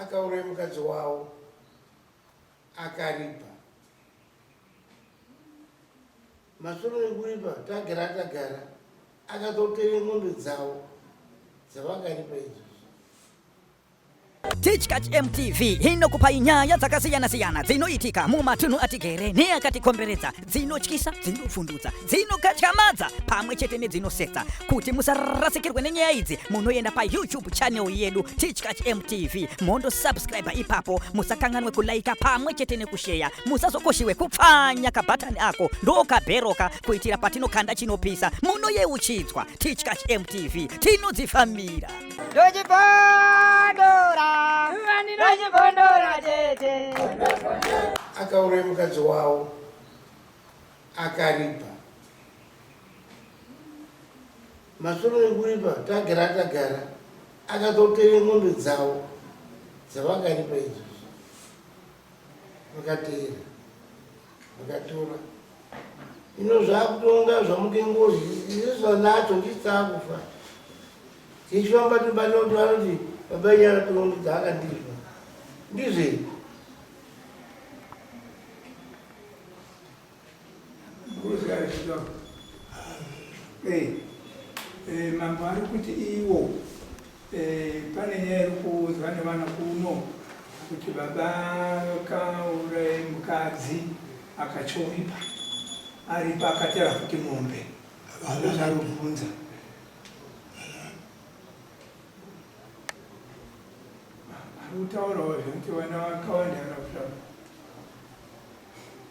Akauraya mukadzi wavo akaripa. Mashure mekuripa tagara tagara akatotera mombe dzavo dzavakaripa idzodzo. Tichkach MTV inokupai nyaya dzakasiyana-siyana dzinoitika mumatunhu atigere neakatikomberedza, dzinotyisa, dzinofundutsa, dzinokatyamadza pamwe chete nedzinosetsa. Kuti musarasikirwe nenyaya idzi, munoenda paYouTube channel yedu Tichkach MTV mondosubscribe ipapo. Musakanganwe kulaika pamwe chete nekusheya. Musazokoshiwe kupfanya kabhatani ako ndokabheroka kuitira patinokanda chinopisa munoyeuchidzwa. Tichkach MTV tinodzifambira. Ndochibondora, ndochibondora tete. Akauraya mukadzi wavo akaripa. Mashure mekuripa tagara tagara akatotera mombe dzavo dzavakaripa idzodzo. Vakateera vakatora ino zvakutonga zvamuke ngozi izvi zvanacho ndisu takufa tichifamba tibata kuti vanoti baba inyara tongo dzaakandizva ndizvei Mambo ari kuti iwo pane nyaya iri kuudzwa nevana kuno kuti baba vakauraya mukadzi akachoripa aripa akatera futi mombe ndozvari kubvunza. Ari kutaurawo zvekuti vana vakawanda kutaura.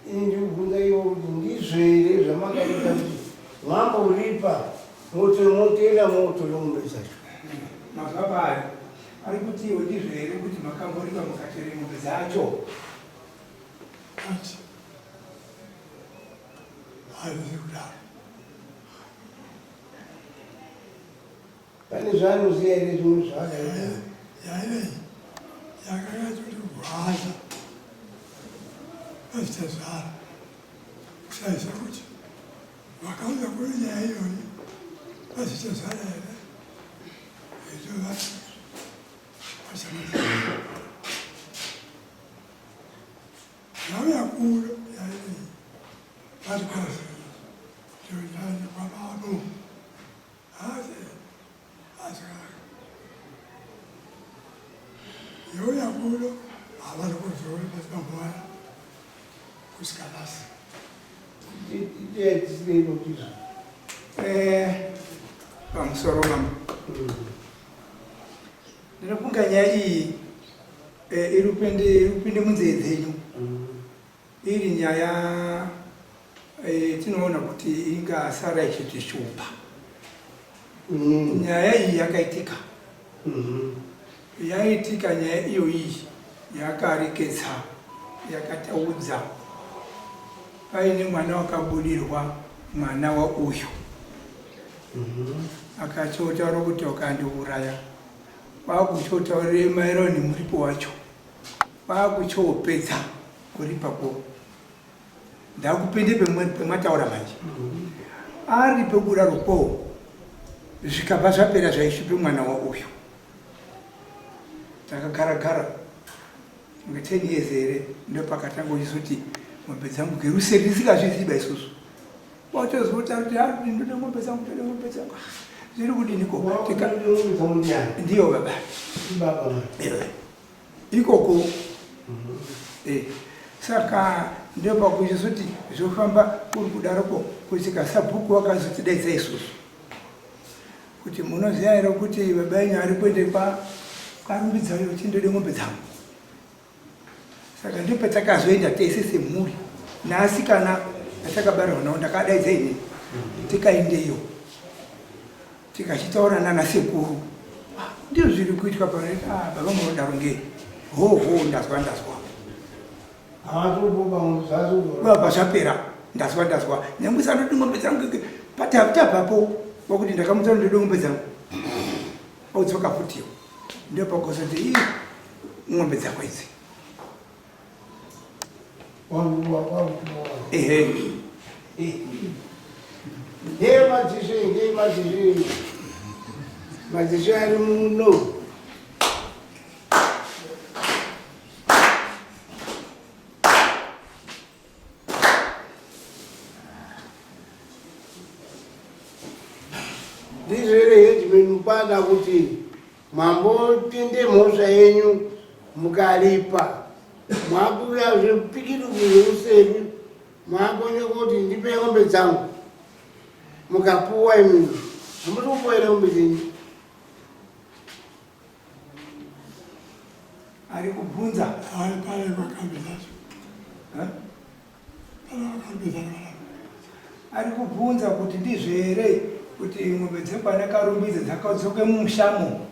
Ini ndikubvunza ivo kuti ndizvo here zvamakaita kuti mamboripa moto motenda moto nomombe dzacho. Mazwa paari ari kuti iwe ndizvo here kuti makamboripa mukatere mombe dzacho? Ati hazvisi kudaro. Pane zvaanoziva here zvimwe zvaakaita? Nyaya iyi yakanyatsotirwadza vachitezvara kusaziva kuti vakauya kune nyaya iyoyi vachitezvara here izvo vachamazaa yauya kuno nyaya iyi vari kwaziva zvonyanya kwababo Youya kuno havana kuzoona madzibaba vaya kusvika nhasi. Pamusoro mama, ndinofunga nyaya iyi iri kupinde munzee dzenyu. Iri nyaya tinoona kuti ingasara ichitishupa. Nyaya iyi yakaitika. Yaitika nyaya iyoyi yakareketsa yakataudza paine mwana wakabudirwa mwana wauyu akachotaura kuti wakandiuraya kwakuchotaurire maererano nemuripo wacho kwakuchopedza kuripa ko ndakupinde pemwataura manje ari pekudaro ko zvikabva zvapera zvaishupe mwana wauyu takagara gara kunge 10 years here ndopakatanga uchizoti mombe dzangu geruseri tisikazviziba isusu watozota kuti ah, ndode mombe dzangu ndode mombe dzangu zviri kudiniko ndiyo baba ikoko eh, saka ndopakuchizoti zvofamba kuri kudaroko kusvika sabhuku wakazotidaidza isusu kuti munoziva here kuti baba yenyu ari kuende kwarumbidzayo chindode mombe dzangu saka ndopatakazoenda tese semhuri naasikana atakabarwa navo ndakadaidza ini tikaendeyo Tikachitaura nana sekuru ah, ndizvo zviri kuitwa pano ah, baba munodaro ngei ho ho ndazwa ndazwa baba zvapera ndazwa ndazwa nyangwe sandoti ngombe dzangu patabvapo wakuti ndakamutsa ndode ngombe dzangu audzoka futiyo ndopakosoti ii ngombe dzako idzi Ehe. Ndiye madzishe, ndiye madzishe. Madzishe ari muno. Ndizvo here headman Mukwada kuti mambotende mhosva yenyu mukaripa mwakuya zvipikiri zveusemi mwakonye kuti ndipe ng'ombe dzangu mukapuwa imimi hamusi kupuwa here ng'ombe dzenyu? Ari kubvunza. Ari pare vakambi dzacho. Pare vakambi dzacho. Ari kubvunza kuti ndizvo here kuti ng'ombe dzekwana Karumbidza dzakadzoke mumushamo?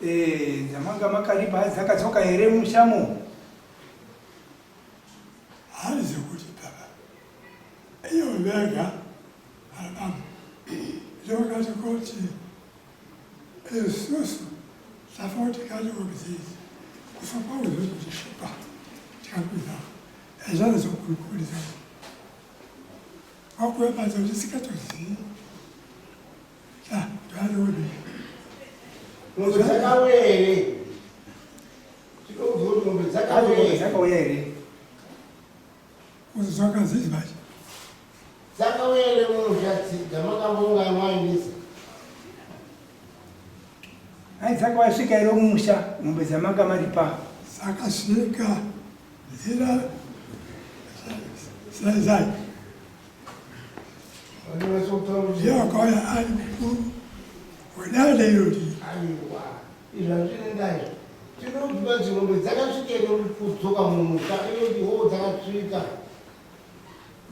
Eh, dzamanga makaripa dzakadzoka here mumushamo? Hanzi kuti baba iyo vega anababa ndovakati kuti isusu tafa kuti tikati ng'ombe dzidzi kufa kwavo zvokutishupa tikakwidza ezvana zvokuikulisa wakuemadza kuti sikatozivi Ng'ombe dzakauya here? Tinokuudza kuti ng'ombe dzakauya here? Dzakauya here? Kuzodzoka dzidzi manje. Dzakauya here mumusha dzamakambonga maendesa? Hai dzakauya svika here mumusha ng'ombe dzamanga maripa? Dzakasvika nzira zai zai. Ndiye wakauya ari mukuru wedare irori. Aiwa, izvi hazvine ndaa izvi. Tinoziva kuti ng'ombe dzakasvika here kudzoka mumusha inoti hoo dzakasvika.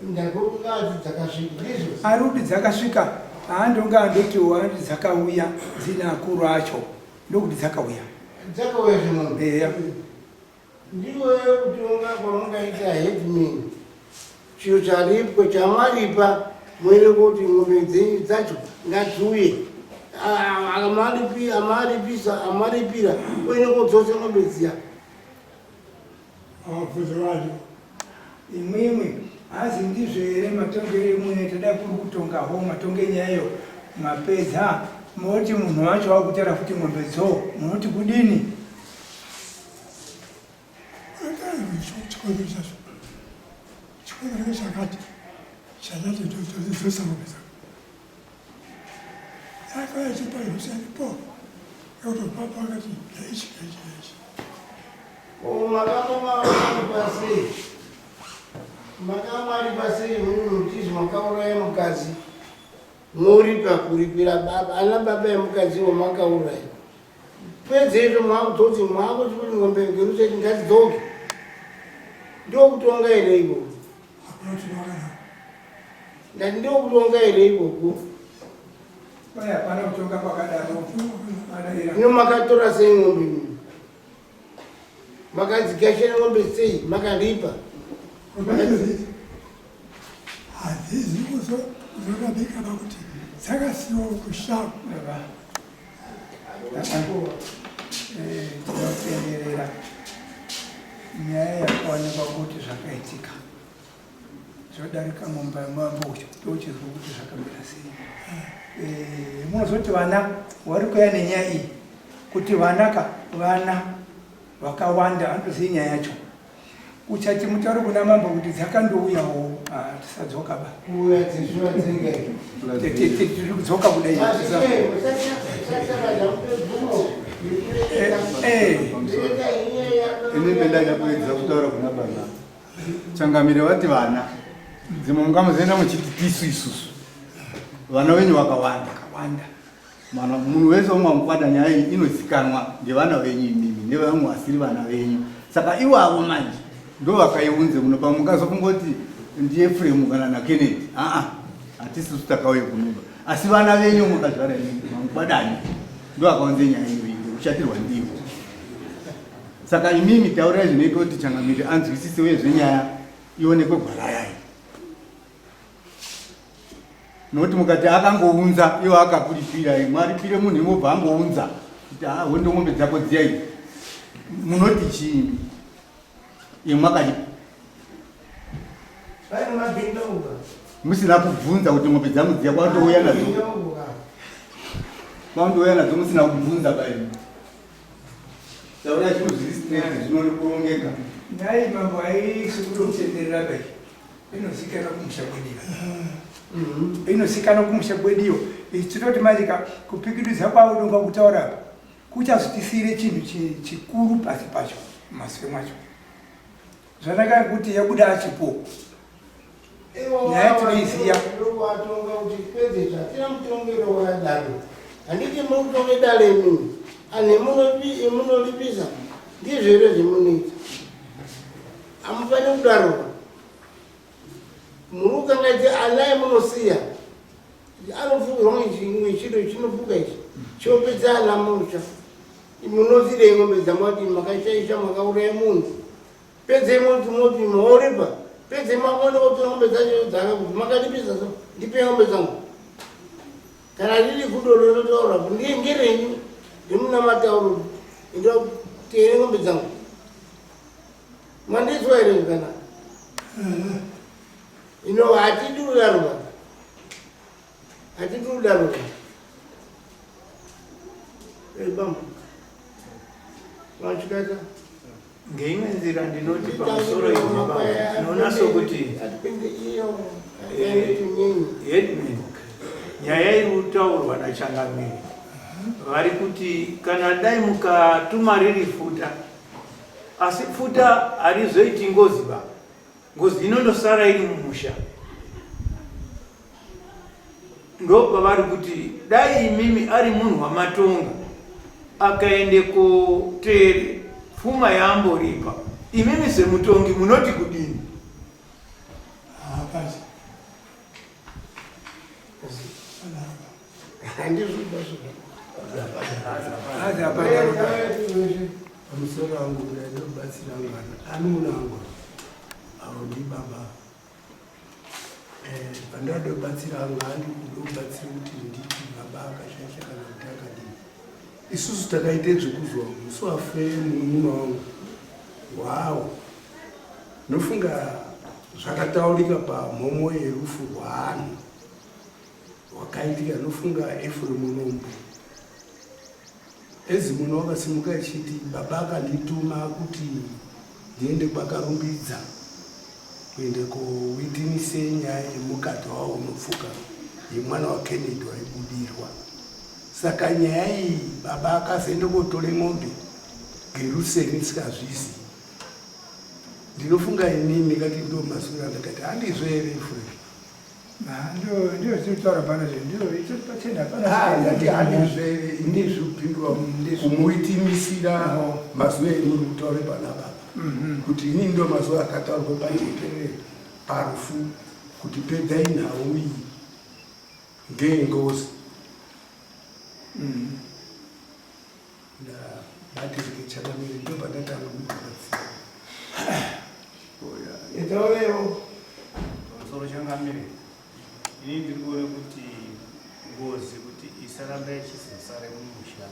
Ndakungati dzakasvika ndizvo. Ari kuti dzakasvika haandonga andotiwo anoti dzakauya dzine akuru acho ndokuti dzakauya. Dzakauya zvimombe. Eya. Ndiko kutonga kwamungaita headman. Chiro charipwa chamaripa muende kuti ng'ombe dzenyu dzacho ngadziuye. Amaripisa amaripira uende kodzosa ng'ombe dziya. Vabvunze vanhu. Imwimwi hazi ndizvo here matongero emunoita dai kuri kutonga ho matonge nyayo mapedza moti munhu wacho wakutara futi ng'ombe dzo munoti kudini? Chikonzero chacho chikonzero chakati chakati todzosa ng'ombe dzako yakauya chipa irusairipo yotopapa akati ichi ichi ichi Makamwaripa sei? Makamwaripa sei munhu muchizi makauraya mukadzi moripa kuripira baba ana baba emukadzi wamakauraya Pedzezvo mwakutoti mwakuti kuti ng'ombe ngerucheti ngadzidzoke. Ndokutonga here ikoko? Ndati ndokutonga here ikoko? Kwai hapana kutonga kwakadaro. Ino makatora sei ng'ombe imi? Makadzigashira ng'ombe sei? Makaripa? Hadzizi kuzorabika pakuti dzakasiwa kushapu. Tinotenderera nyaya yakaonekwa kuti zvakaitika zvodarika mumba yemambo ucho tochizwa kuti zvakamira sei. Eh, munozoti vana wari kuya nenyaya iyi kuti vanaka vana vakawanda vanotoziva nyaya yacho Uchati mutaure kuna mambo kuti dzakandouyawo ah, tisadzoka ba. Kuuya dzizviwa dzinge. Tiri kudzoka kudai. Eh, eh. Ini ndada kuedza kutaura kuna baba. Changamire vati vana. Dzimwe mungamuzoenda muchiti tisu isusu. Vana venyu vakawanda. Vakawanda. Mana munhu wese wamwamukwada nyaya iyi inozikanwa ngevana venyu imimi nevamwe vasiri vana venyu. Saka iwavo manje ndo vakaiunze muno pamungazofungoti ndiEfremu kana naKennedy. Aa hatisisu takauye kunoba. Asi vana venyu makazvara imimi mamukwadani ndo vakaunze nyaya iyoyi ngekushatirwa ndivo. Saka imimi taurai zvinoita kuti changamire anzwisise uye zvenyaya ionekwe gwara yayo. Nokuti mukati akangounza iwo akakuripira mwaripire munhu imwe obva angounza kuti ah, hondo ng'ombe dzako dziya idzi munoti chii imwe makadipa musina kubvunza kuti ng'ombe dzangu dziya kwatouya nadzo kwatouya nadzo musina kubvunza baini taura zvinhu zviri straight zvinori kurongeka nhai mambo haisi kuda kutenderera bai inozikanwa kumusha kwedu. Inozikanwa kumusha kwediyo. Tinoti manje ka kupikidudza kwavo donga kutaura apa kuchazotisiire chinhu chikuru pasi pacho mumasure mwacho. Zvanaka kuti yabuda achipo. Nyaya tinoiziya. Watonga kuti pedze zvatina mutongero wakadaro. Handiti muri kutonga dare imimi. Anhu emunolipisa ndizvo here zvemunoita. Hamufaniri kudaro. Muri kukangaidza ana emunosiya. Anofukirwa ngechiro chinofuka ichi. Chopedza ana musha. Munosirei ng'ombe dzamati makashaisha makauraya munhu. Pedzei moti moti moripa. Pedzei makuenda kotora ng'ombe dzacho dzaka kuti makalipisa so ndipei ng'ombe dzangu. Kana riri gudo rinotaura ndiye ngerenyu ndimuna matauro ndotere ng'ombe dzangu. Mandizwa here zvakanaka? Ino hatidi kudaro ba. Hatidi kudaro ba. Eh bambo. Vachikata. Ngeimwe nzira ndinoti pamusoro idzibaba tinoona sokuti eh, headman nyaya iri kutaurwa nachangamire vari kuti kana dai mukatuma riri futa asi pfuta harizoiti ngozi ba ngozi inondosara iri mumusha ndopavari kuti dai imimi ari munhu wamatonga akaende kotere pfuma yaamboripa imimi semutongi munoti kudini Pamusoro angu ndainobatsira mwana anoona angu avo ndibaba eh, pandadobatsira angu handi kudobatsira kuti nditi baba akashaisha kana kuti akadii isusu takaite zvekuzwa musi wafe munun'una wangu wawo nofunga zvakataurika pamhomho yerufu rwaanhu Wakaitika nofunga Efuremu Nombo. Ezi muno wakasimuka echiti baba akandituma kuti ndiende kwakarumbidza kuende kowitinise nyaya yemukadzi wawo unopfuka yemwana waKennedy waibudirwa. Saka nyaya iyi baba akazoenda kotore ng'ombe Geruseni isikazvizi. Ndinofunga inini kati ndo mazwiro andakaita handizvo here Efuremu? Ndio zvinotaura pano zve ndio itori pachena hapana. Ah, ndati handizve ini zvipindura kumuitimisira mazuva emuri kutaure pana baba mhm. kuti ini ndo mazuva akataurwa pajekerere parufu kuti pedzai nhau iyi ngengozi mhm. ndabatirike chakamire ndo pandatanga kumubatsira Itaurewo. Pamusoro changamire, ini ndiri kuona kuti ngozi kuti isaramba ichizosare mumusha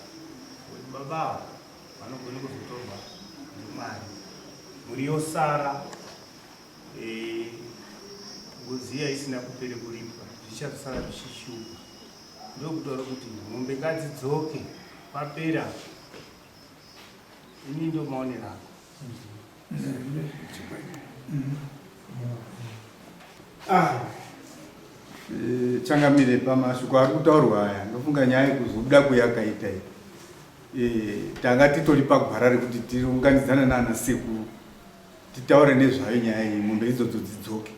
kuti baba ava vanogona kuzotorwa ndimwari mhuri yosara eh, ngozi iya isina kupere kuripwa zvichazosara zvichishupa ndokutaura kuti mombe ngadzidzoke kwapera ini ndo maonero ako ah. Eh, changamire pamashoko ari kutaurwa aya ndofunga nyaya yekuzobuda kweyakaita iyi eh, tanga titori pagwara rekuti tiunganidzana naana sekuru titaure nezvayo nyaya iyi mombe idzodzo dzidzoke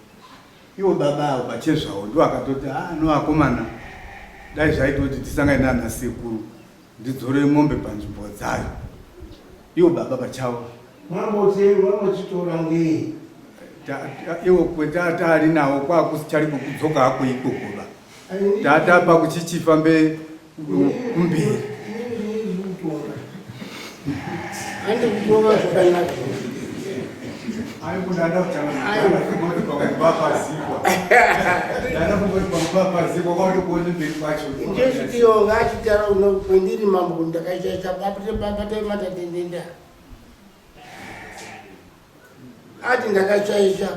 Ivo baba avo pachezvavo ndivo akatoti ah no akomana dai zvaita kuti tisangane nana sekuru ndidzore mombe panzvimbo dzayo. Ivo baba pachavo. Mamboti vamochitora ngei? Ivo kwetata ari nawo kwakusichari kukudzoka hako ikoko ba. Tata pakuchichifambe kumberi. Handi kutonga zvakanaka. Ndezvitiyo ngachitara kwendiri mambo ndakachaita babataimatadendenda ati ndakachaisha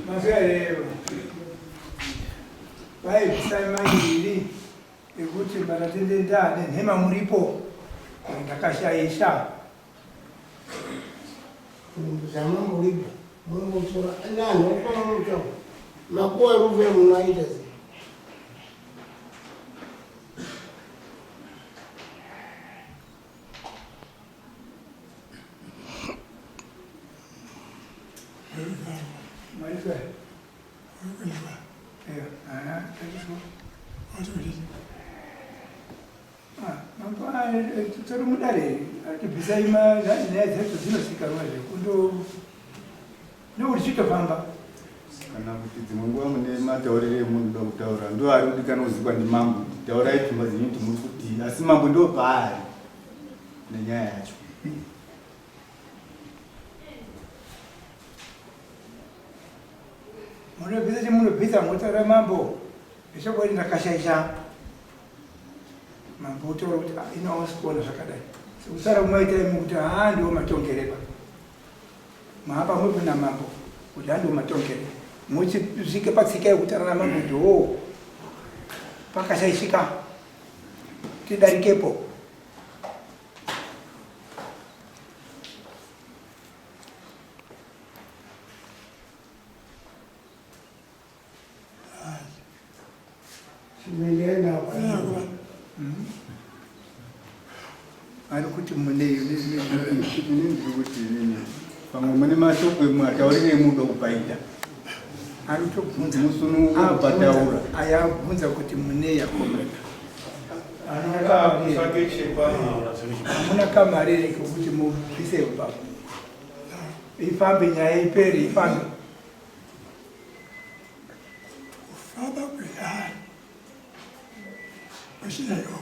Mazarero vaibvisai mairi ekuti matatendenda nenhema muripo ndakashaisha zvamamuripo munongotora nanhu pamunotaura. Makuva rufu emunhu aita sei? Tori mudare tibvisai nyaya dzacho dzinozikanwa zvekundo nekuti chitofamba kana kuti dzimwe nguva mune matauriro emunoda kutaura ndo ari kudikana kuzikwa ndimambo kuti taurai pfungwa dzenyu kuti muri kudii asi mambo ndo paari nenyaya yacho Munobvisa chemunobvisa motaura mambo zvechokwadi ndakashaisha. Mambo otaura kuti ah, ino hausi kuona zvakadai. Sekusara kumaita imi kuti haa ndiwo matongereba. Maapa muri kuna mambo kuti handiwo matongere. Muchisvike patsika yekutaura namambo kuti hoo pakashaishika tidarikepo. Ari kuti mune ini ndiri kuti inini pamwe mune mashoko emwe ataurire emudo kupaita ari kutobvunza musununguka kupataura ayabvunza kuti mune yakomana hamuna kamari here kekuti mubvise ipapo ifambe nyaya ipere ifambe kufamba kwenyaya kwechinayo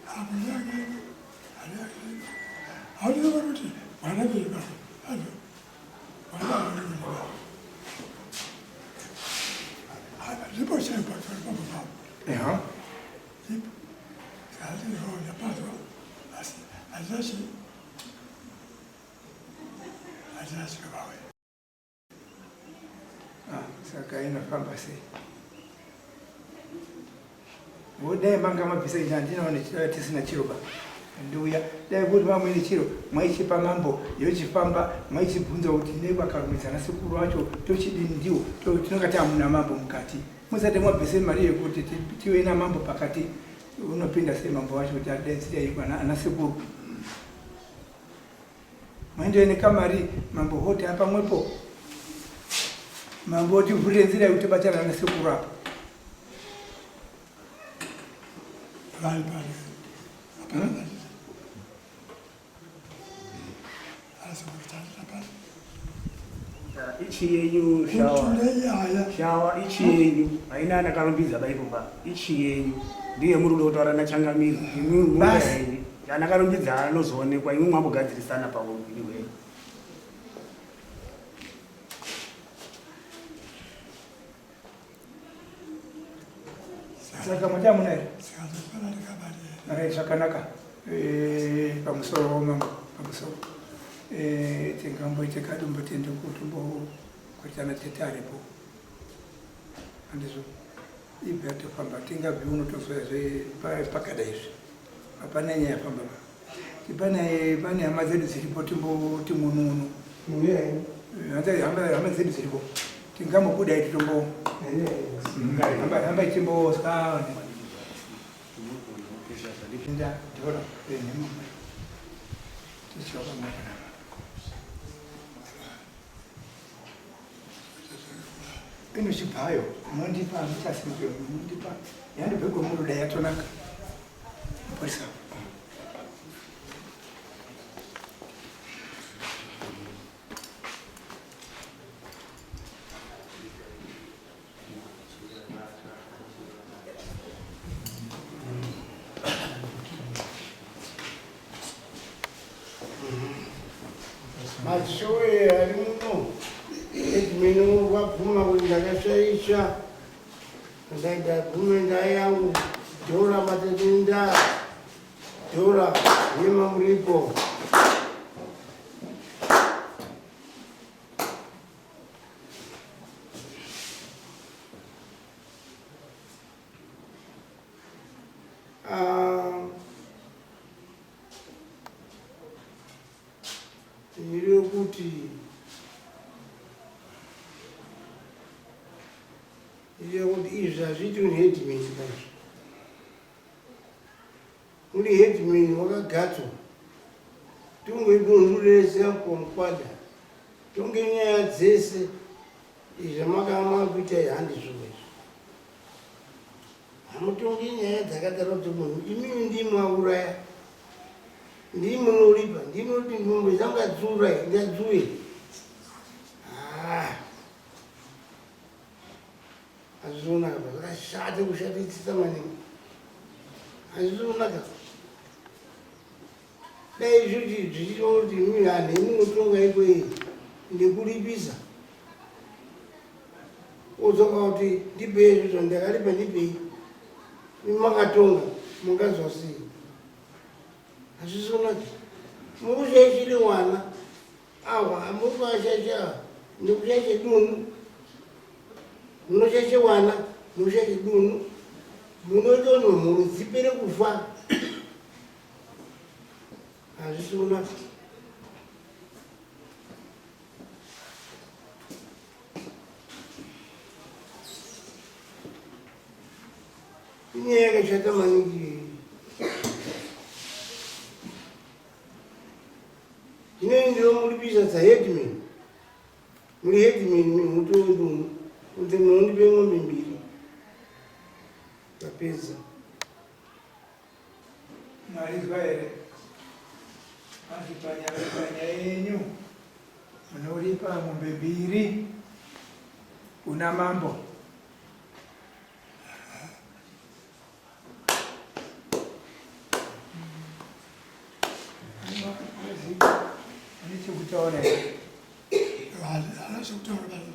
hamuyakehamuyakehamuyakuti kuti mwana veba ano mwana veba ndipo chaipo pambo pavo ndipo asi hazvachi Ah, saka inofamba sei dai manga mabvisa izvi handinaone tisina chiro ba ndiuya dai kuti mamuine chiro mwaichipa mambo yochifamba mwaichibvunza kuti nei vakarumidzana sekuru vacho tochidini ndiwo tinonga tamuna mambo mukati musati mwabvise mari yekuti tive namambo pakati unopinda sei mambo wacho kuti adaidzirei ana sekuru Maendewe nekamari mambo hoti apamwepo mambo tivhurire nzira yekuti batana nasekuru apa vari pari hmm? Ichi yenyu shawa. Shawa ichi yenyu. Haina anakarumbidza baipo pa. Ichi yenyu. Ndiye muri kuda kutaura nachangamire. Imwi muri henyu. Anakarumbidza anozoonekwa imwi mwambogadzirisana pauviri hwenyu. Saka mati amuna here? Right, zvakanaka. Eh, pamusoro mambo, pamusoro. Eh, tingamboite kadumbo tiende kutumbo kuti ana tete aripo. Handizvo. Ibve atofamba tingabve uno tozoya zve pakadai izvi. Hapana nyaya yafamba pa. Pane pane hama dzedu dziripo timboti mununo. Hama dzedu dziripo. Tingambobuda iti tombo. Hamba hamba ichimboswa. Nda ndora penhema. Tichiwa mwana. Inochibvayo mondipa muchasimuka mondipa yandibve kwemuruda yatonaka. Mupurisa. Mashoe ari muno edmini vabvuma kuti ndakashaisha ndaida bvume ndaa yangu dhora matetenda dhora yema muripo Ah, ndiri kuti Izvi hazviiti uri headman paizvi. Uri headman wakagadzwa. Tonge dunhu rese mukwada. Tonge nyaya dzese izvi zvamakama kuita handizvo izvi. Hamutongi nyaya dzakadaro kuti munhu imimi ndimi wauraya. Ndimi munoripa, ndimi munoti mombe dzangu ngadziuraye, ngadziuye. Ah. Hazvisi kunaka ba, zvakashata kushatisisa maningi. Hazvisi kunaka. Dai zvichi zvichiita kuti imimi vanhu imi munotonga ikweyi nekuripisa. Wodzoka kuti ndipei izvozvo ndakaripa ndipei. Imi makatonga mungazwa sei? Hazvisi kunaka. Mukushaishire wana awa amukashaisha awa nekushaishe dunhu. Munoshaishe wana nekushaishe dunhu. Munoita kuti mhuri dzipere kufa. Hazvisi kunaka. Inyaya yakashata maningi iyi. Zvino ndinomuripisa saheadman. Muri headman muti wedunhu kuti munondipe mombe mbiri. Tapedza. Marizwa here? Hanzi panyaya yenyu munoripa mombe mbiri kuna mambo. Ane chekutaura here? Haana chekutaura baba.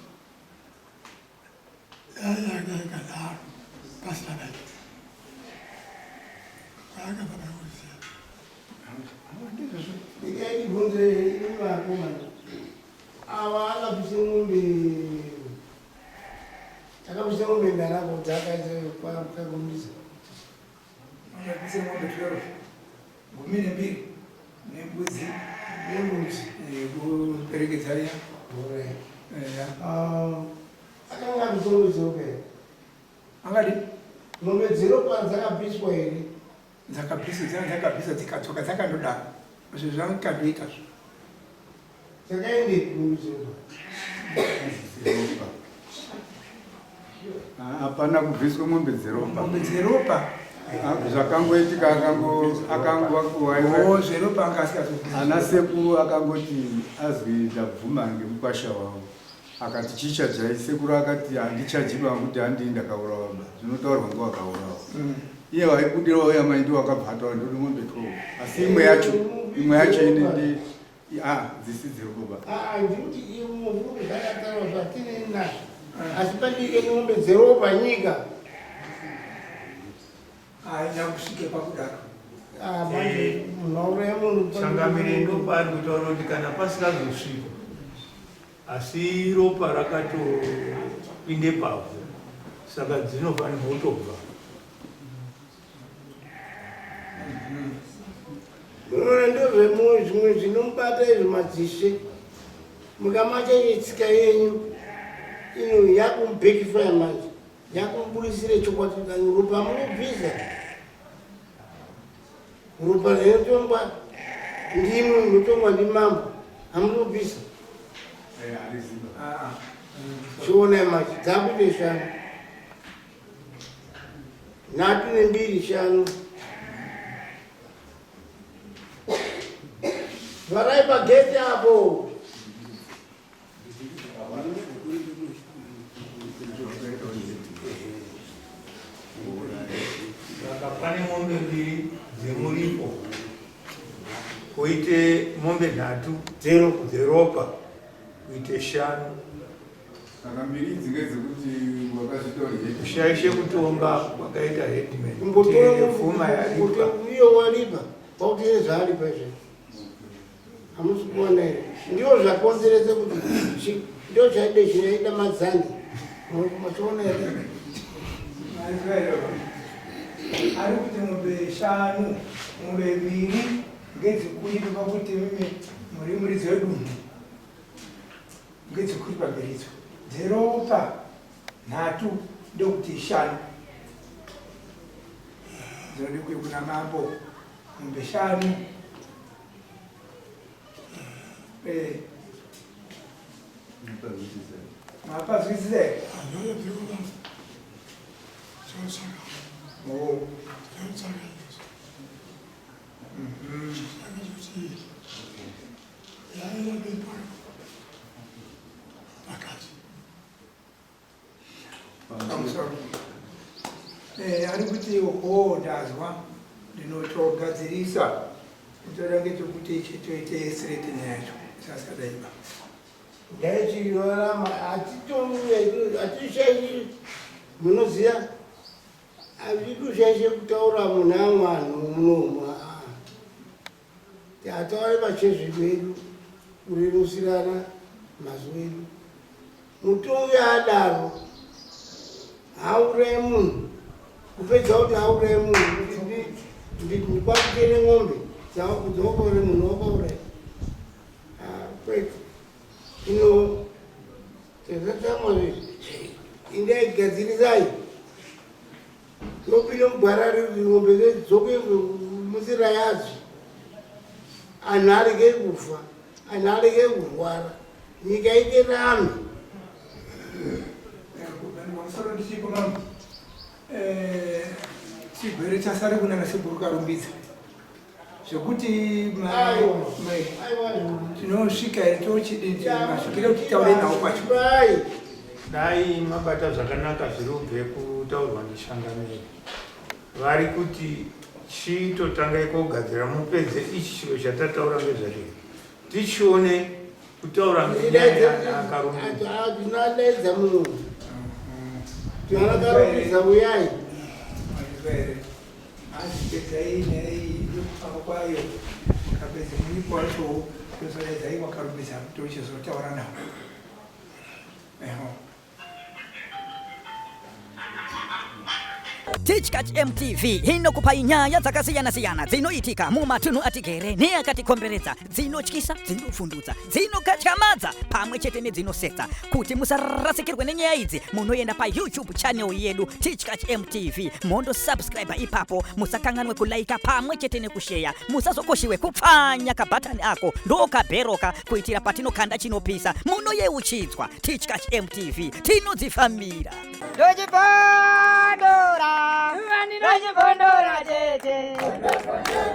Yanga yakadaro pasina dai. Kwayakabva pakuziva. Ndizvozvo. Regai ndibvunze imi vakomana. Ava akabvisa mombe akabvisa mombe ndarako dzakaita kwakagumisa. Akabvisa mombe 12 12 nembudzi Nembudzi. Kuperekedza riya. Alright. Eya. Akanga abvisa mombe dzeropa here? Angadi Mombe dzeropa dzakabviswa here? Dzakabviswa dzanga dzakabviswa dzikadzoka dzakandodaro. Izvo zvangadoita zvo. Dzakaendepi mombe dzeropa? Dzeropa. Hapana kubviswa mombe dzeropa. Mombe dzeropa. Zvakangoitika akango akango Oh, zveropa anga asikazobvisa. Ana sekuru akangoti azwi ndabvuma ngemukwasha wavo. Akati chichajai sekuru akati handichaji ba kuti handii ndakaurawa ba zvinotaurwa ngewakaurawa. Iye waibudira wauya mai ndiwo wakabva ataura ndodi mombe 12 asi imwe yacho imwe yacho ini ndi ah dzisi dzeropa ba. Ah, ndikuti ivo zvakataurwa zvatine nazvo. Asi pandike mombe dzeropa nyika. Haina kusvike pakudaro. Ah, manje munhu auraya munhu. Changamire ndopaari kutaura kuti kana pasingazosvikwa asi ropa rakatopinde pavhu saka dzinofanirwa kutobva. Munoona ndozvemwoyo zvimwe zvinomubata izvo madzishe. Mukamacha tsika yenyu ino yakumubhekifaya manje. Yakumubudisire chokwadi kani ropa munobvisa. Ropa rinotongwa ndimwi munotongwa ndimambo hamunobvisa. Ah, ah. Chionai manje dzakuite shanu. Nhatu nembiri shanu. Vharai pageti apo. Saka pane mombe mbiri dzemuripo koite mombe nhatu dzeropa kuite shanu. Saka mbiri idzi ngedzekuti wakazviita uri headman. Kushaishe kutonga kwakaita headman. Kumbotora Pfuma yaripa. Iyo waripa kwakuti zvaaripa izvo. Hamusi kuona here? Ndiwo zvakonzeresa kuti ndio chaide chinoita madzangi. Machiona here? Ari kuti mombe shanu, mombe mbiri ngedzekuripa pakuti mimi muri muridzi wedunhu. Ngedzekuripa mbiridzo. Dzeropa nhatu. Ndokuti shanu dzinode kuye kuna mambo mombe shanu. Eh. Mapazwisisa here? Oh. Pamusoro. Eh, ari kuti ho ndazwa ndinotogadzirisa ndoda ngechekuti ichi toite straight nyaya yacho isasadaiba. Ndaichirarama hatishaishi munoziva hazvikushaishe kutaura muna vanhu munomu Tataure pachezvedu edu kurerusirana mazwi edu. Mutongi adaro haauraye munhu kupedza kuti auraye munhu kuti ndikwakutere ng'ombe dzawakaure munhu wakauraya ah, kwete ino tazatsamwa indaigadzirisai Topinda mugwara riri ng'ombe dzidzoke munzira yadzo. Anhu arege kufa, anhu arege kurwara, nyika iterame. Pamusoro ndichipo mama. Eh, chigwere chasare kuna sekuru Karumbidza. Zvekuti tinosvika here tochidii masvikire kuti titaure nawo kwacho. Dai mabata zvakanaka zviri kubve kutaurwa neshangamiri. Vari kuti chitotangai kogadzira mupedze ichi chiro chatataura ngezvacho. Tichione kutaura ngenyaya yakarumbidza. Tinodaidza munhu. Tinokarumbidza uyai. Hanzi pedzai nyaya iyi nekufamba kwayo mukapedza muripo wacho tozodaidzai wakarumbidza tochizotaura nawo. Eho. Tichkach MTV inokupai nyaya dzakasiyana-siyana dzinoitika mumatunhu atigere neakatikomberedza, dzinotyisa, dzinovhundutsa, dzinokatyamadza pamwe chete nedzinosetsa. Kuti musarasikirwe nenyaya idzi, munoenda paYouTube channel yedu Tichkach MTV mondosubscribe ipapo. Musakanganwe kulaika pamwe chete nekusheya. Musazokoshiwe kupfanya kabhatani ako ndokabheroka kuitira patinokanda chinopisa munoyeuchidzwa. Tichkach MTV tinodzifambira. Ndochibondora, ndochibondora tete.